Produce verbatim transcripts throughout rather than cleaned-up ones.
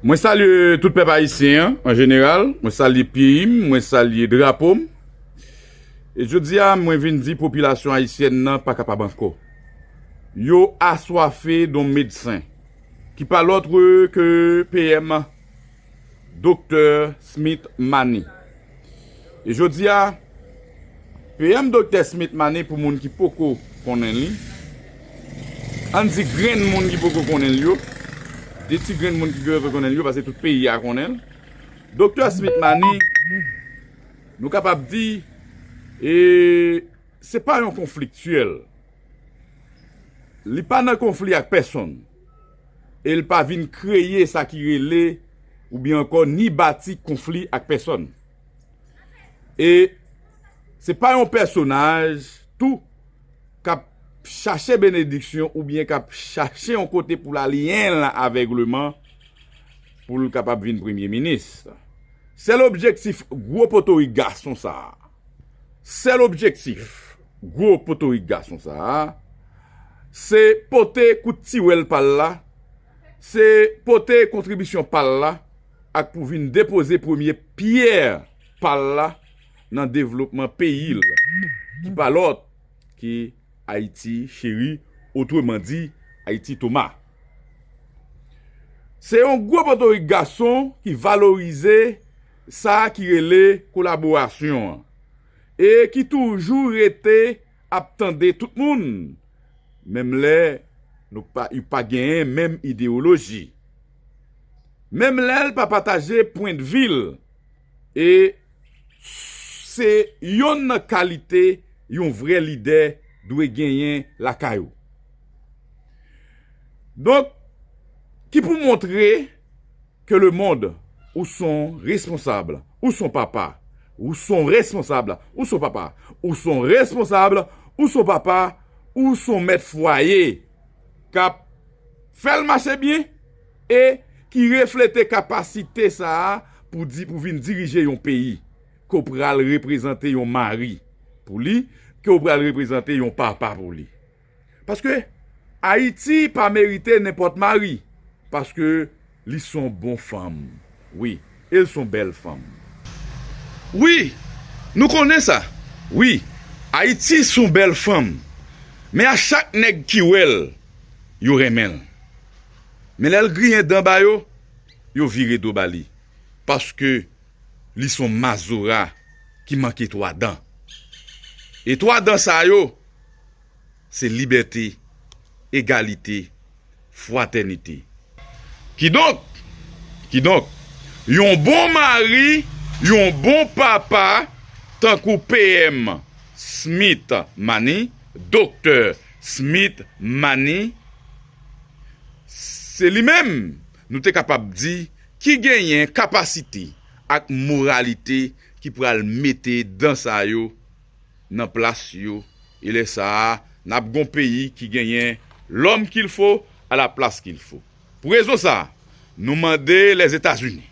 Mwen salye tout pèp ayisyen an, an jeneral. Mwen salye peyi m, mwen salye drapo m. E jodi a, mwen vin di popilasyon ayisyèn nan pa kapab ankò. Yo aswafe d on medsen, ki pa lòt ke P M Doktè Smith Mani. E jodi a, P M Doktè Smith Mani, pou moun ki poko konnen li, ann di grenn moun ki poko konnen l yo, de ti grenn moun ki poko konnen l yo, paske tout peyi a konnen l. Doktè Smith Mani, nou kapab di, e, se pa yon konfliktyèl. Li pa nan konfli ak pèsonn. E l pa vin kreye sa ki rele oubyen ankò ni bati konfli ak pèsonn. E se pa yon pèsonaj tou k ap chache benediksyon oubyen k ap chache yon kote pou l aliyen l avègleman pou l kapab vin premye minis. Sèl objektif gwo potorik gason sa a, sèl objektif gwo potorik gason sa a, se pote kout tiwèl pa l la, se pote kontribisyon pa l la, ak pou vin depoze premye pyè pa l la nan devlopman peyi l, ki pa lòt ke Ayiti cheri, otreman di, Ayiti Toma. Se yon gwo potorik gason ki valorize sa ki rele kolaborasyon an e ki toujou rete ap tande tout moun, menm lè nou pa, yo pa genyen menm ideyoloji, menm lè l pa pataje pwendvi l, e se yonn nan kalite yon vrè lidè dwe genyen lakay ou. Donk, ki pou montre ke lemonn, ou s on responsab, ou s on papa, ou s on responsab, ou s on papa, ou s on responsab, ou s on papa, ou s on mèt fwaye k ap fè l mache byen e ki reflete kapasite sa a pou di, pou vin dirije yon peyi, ke w pral reprezante yon mari pou li, ke w pral reprezante yon papa pou li. Paske Ayiti pa merite nenpòt mari, paske li s on bon fanm. Wi, e l s on bèl fanm. Wi, nou konnen sa. Wi, Ayiti s on bèl fanm. Men a chak nèg ki wè l, yo renmen l. Men lè l griyen dan ba yo, yo vire do ba li. Paske li s on mazora ki manke twa dan. E twa dan sa yo, se libète, egalite, fratènite. Kidonk, kidonk, yon bon mari, yon bon papa, tankou P M Smith Mani, Doktè Smith Mani, se li menm, nou te kapab di, ki genyen kapasite ak moralite ki pral mete dan sa yo nan plas yo, e lè sa a, n ap gon peyi ki genyen l'homme qu'il faut à la place qu'il faut. Pou rezon sa a, nou mande Lèzetazini,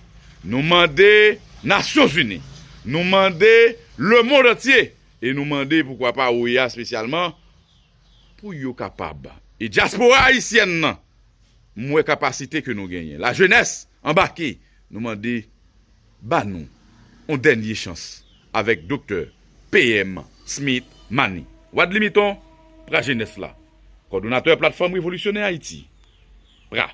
nou mande Nasyonzini, nou mande lemonn antye, e nou mande, poukwa pa, O E A espesyalman, pou yo kapab. E dyaspora ayisyèn nan, m wè kapasite ke nou genyen. Lajenès anbake, nou mande, ba nou yon dènye chans avèk Doktè P M Smith Mani. Wadley Miton, pra jenès la, kòdonatè Platfòm Revolisyonè Ayiti, pra.